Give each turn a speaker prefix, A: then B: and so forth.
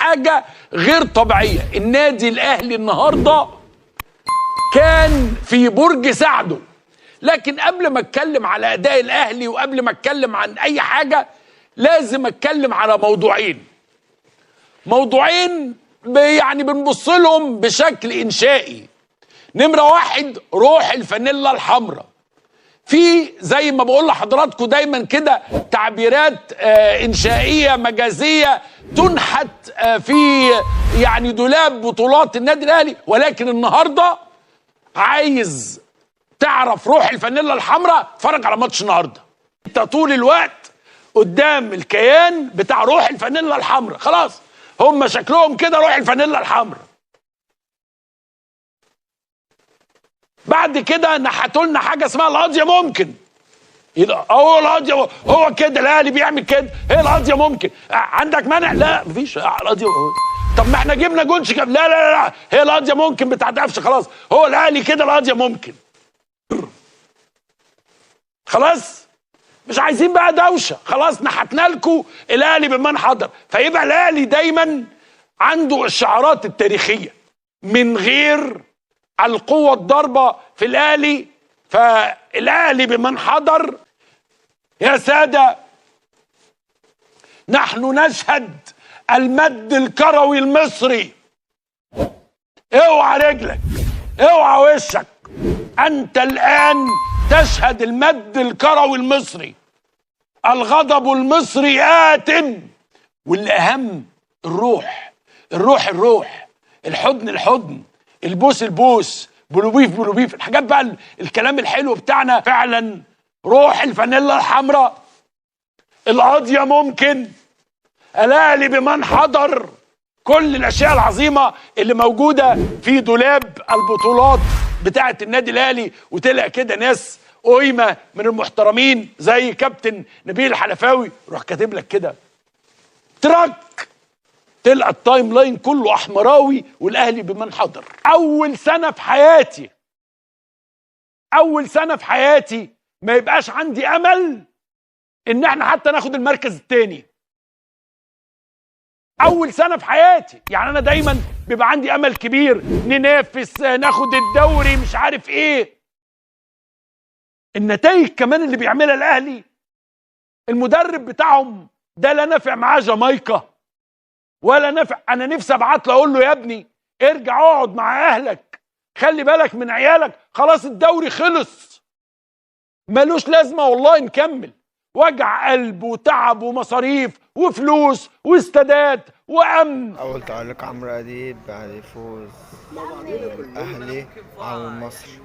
A: حاجة غير طبيعية. النادي الاهلي النهارده كان في برج سعدة. لكن قبل ما اتكلم على اداء الاهلي وقبل ما اتكلم عن اي حاجة لازم اتكلم على موضوعين. موضوعين يعني بنبص لهم بشكل انشائي. نمره واحد، روح الفانيلا الحمراء. في زي ما بقول لحضراتكم دايما كده تعبيرات انشائيه مجازية تنحت في يعني دولاب بطولات النادي الاهلي، ولكن النهارده عايز تعرف روح الفانيلا الحمراء اتفرج على ماتش النهارده. انت طول الوقت قدام الكيان بتاع روح الفانيلا الحمراء، خلاص هم شكلهم كده روح الفانيلا الحمراء. بعد كده نحتوا لنا حاجة اسمها القضية ممكن. هو القضية هو كده الاهلي بيعمل كده، هي القضية ممكن. عندك مانع؟ لا مفيش القضية. طب ما احنا جبنا جونش لا لا لا، هي القضية ممكن بتاعت قفشه، خلاص هو الاهلي كده القضية ممكن. خلاص مش عايزين بقى دوشه، خلاص نحتنا لكم الاهلي بمن حضر. فيبقى الاهلي دايما عنده الشعارات التاريخية من غير القوة الضربة في الاهلي، فالاهلي بمن حضر. يا ساده نحن نشهد المد الكروي المصري. اوعى رجلك، اوعى وشك، انت الان تشهد المد الكروي المصري. الغضب المصري آت. والاهم الروح، الروح الروح، الحضن الحضن، البوس البوس، بلوبيف بلوبيف، الحاجات بقى الكلام الحلو بتاعنا. فعلا روح الفانيلا الحمراء، القضية ممكن، الاهلي بمن حضر، كل الاشياء العظيمة اللي موجودة في دولاب البطولات بتاعه النادي الاهلي. وتلقى كده ناس قايمة من المحترمين زي كابتن نبيل الحلفاوي روح كاتب لك كده تراك، تلقى ال timeline كله احمراوي والاهلي بمن حضر. اول سنة في حياتي، اول سنة في حياتي ما يبقاش عندي امل ان احنا حتى ناخد المركز الثاني. اول سنة في حياتي، يعني انا دايما بيبقى عندي امل كبير ننافس، ناخد الدوري، مش عارف ايه. النتائج كمان اللي بيعملها الاهلي، المدرب بتاعهم ده لا نافع معاه جامايكا ولا نافع. انا نفسي ابعت له اقول له يا ابني ارجع اقعد مع اهلك، خلي بالك من عيالك، خلاص الدوري خلص ملوش لازمه والله نكمل. وجع قلب وتعب ومصاريف وفلوس واستادات وامن.
B: اول تعليق عمرو اديب بعد فوز الاهلي على المصري.